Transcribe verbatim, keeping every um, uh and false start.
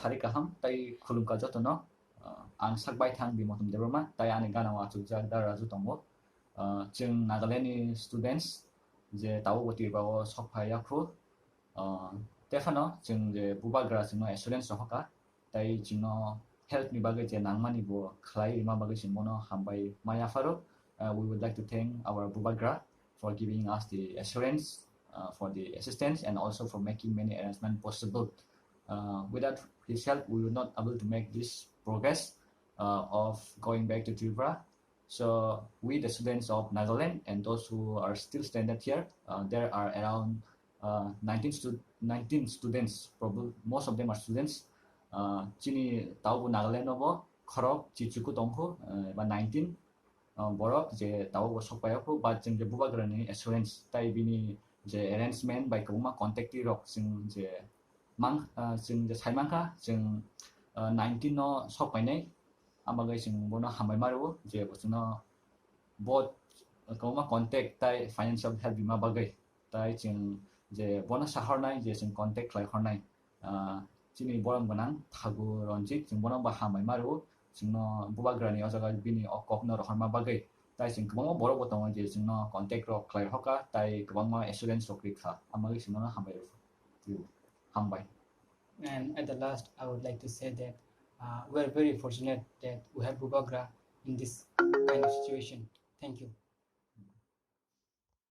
Sari kaham tai khulumkha jotono. Ah, ang sak baithang Bimotom Debbarma, tai ani gana o achukjak da Raju tongo. Ah, chwng Nagaland ni students je tabuk bo Tripura o sok phai ya khu. Ah, tephano chwng je bubagra chwngno assurance rohorkha, tai chwngno help ni bagwi je nangmani bo khlai rima bagwi chwng bono hambai ma yapharo. Uh, we would like to thank our bubagra for giving us the assurance, uh, for the assistance, and also for making many arrangement possible. Uh, without his help, we would not able to make this progress, uh, of going back to Tripura. So we, the students of Nagaland, and those who are still stranded here, uh, there are around, uh, nineteen stu-, nineteen students. Probably most of them are students. Uh, chini taubo Nagaland no bo khorok chichuku tongkhu, uh, ba nineteen, uh, borok je taubo sokpaiya khu, but chwng je bubagrani assurance tai bini je arrangement bai kwbangma contact rok chwng je mang, ah, chwng je saimankha, chwng, ah, nineteen no sok painai, amo bagwi chwng bono hambai ma rwo je bo chwngno bo kwbangma contact tai financial help rima bagwi, tai chwng je bono sahornai je chwng contact khlai hornai, ah, chini borom gwnang Thagu Ranjit, chwng bono bo hambai ma rwo, chwngno bubagrani o jaga bini o kokno rohorma bagwi, tai chwng kwbangma borok bo tongo je chwngno contact rok khlai hoka, tai kwbangma assurance rok rikha, amo bagwi chwngno hambai rwo. Hambai. And at the last, I would like to say that, uh, we are very fortunate that we have Bubagra in this kind of situation. Thank you.